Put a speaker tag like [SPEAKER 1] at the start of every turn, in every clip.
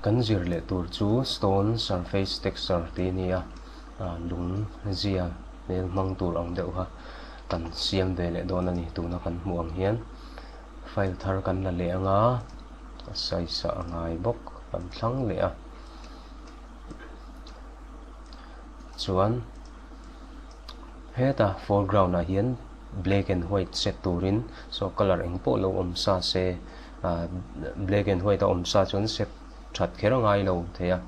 [SPEAKER 1] Kan zir leh tur chu stone surface texture tih a ni a, lung zia hmel hmang tur ang deuh kha kan siam ve leh dawn a ni. Tuna kan hmuh ang hian file thar kan la leh ang a, a size ah a ngai bawk kan thlang leh a. Chuan heta foreground ah hian black and white set turin saw colour eng pawh lo awm sa se ah black and white a awm sa chuan set that kher a ngai lo thei a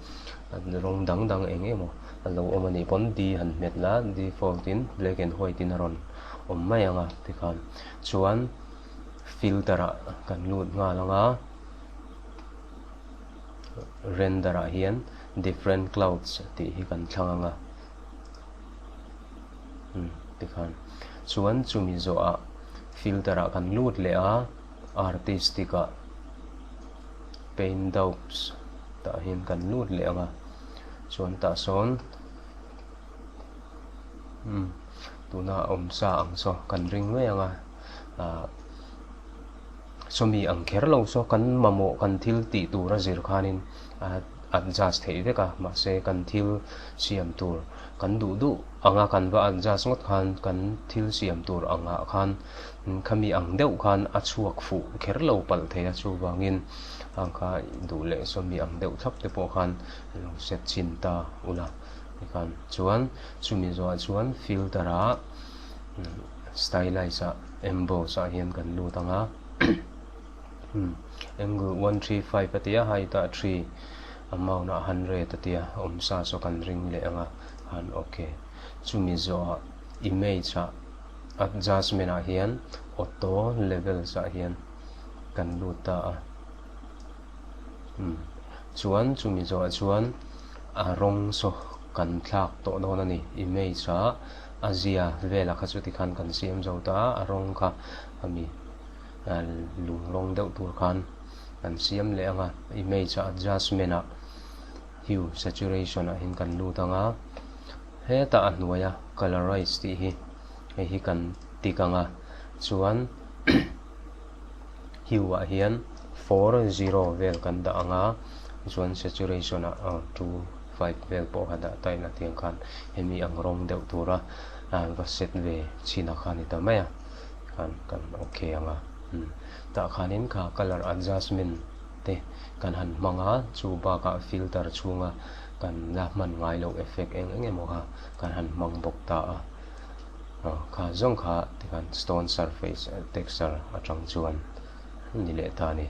[SPEAKER 1] rawng dang dang eng emaw a lo awm a nih pawn D han hmet la default in black and white in a rawn awm mai ang a tikhan chuan filter ah kan lut nghal ang a. Render ah hian different clouds tih hi kan thlang ang a umm tikhan chuan chumi zawh ah filter ah kan lut leh a artistic ah paint dopes tah hian kan lut leh ang a chuan tah sawn umm tuna awm sa ang saw kan ring mai ang a ah. Sawmi ang kher lo saw kan mamawh kan thil tih tur a zir khanin a adjust theih vek a, mahse kan thil siam tur kan duh duh anga kan va adjust ngawt khan kan thil siam tur angah khan khami ang deuh khan a chhuak fuh kher lo palh thei a, chuvangin ang kha duh leh sawmi ang deuh thlap te pawh khan lo set chhin ta ula tikhan chuan chumi zawhah chuan filter ah Stylize ah emboss ah hian kan lut ang a angle 135 a tia height ah 3 amount ah 100 a tia awm sa saw kan ring leh ang a han ok chumi zawh ah image ah adjustment ah hian auto levels ah hian kan lut ta a chuan chumi zawh ah chuan a rawng saw kan thlak tawh dawn a ni image ah. A zia velah kha chuti khan kan siam zo ta a, a rawng kha ami lung rawng deuh tur khan kan siam leh ang a, image a adjustment ah hue saturation ah hian kan lut ang a, hetah a hnuaia colorize tih hi hei hi kan tik ang a, chuan hue ah hian 40 vel kan dah ang a, chuan saturation ah 25 vel pawh a dah ta ila tiang khan hemi ang rawng deuh tura va set ve chhin a kha ni ta mai a khan kan ok ang a tah khanin kha colour adjustment te kan han hmang a chu bakah filter chhunga kan la hman ngai loh effect eng eng emaw kha kan han hmang bawk ta a. Kha zawng kha tikhan stone surface texture atang chuan ni leh ta a ni.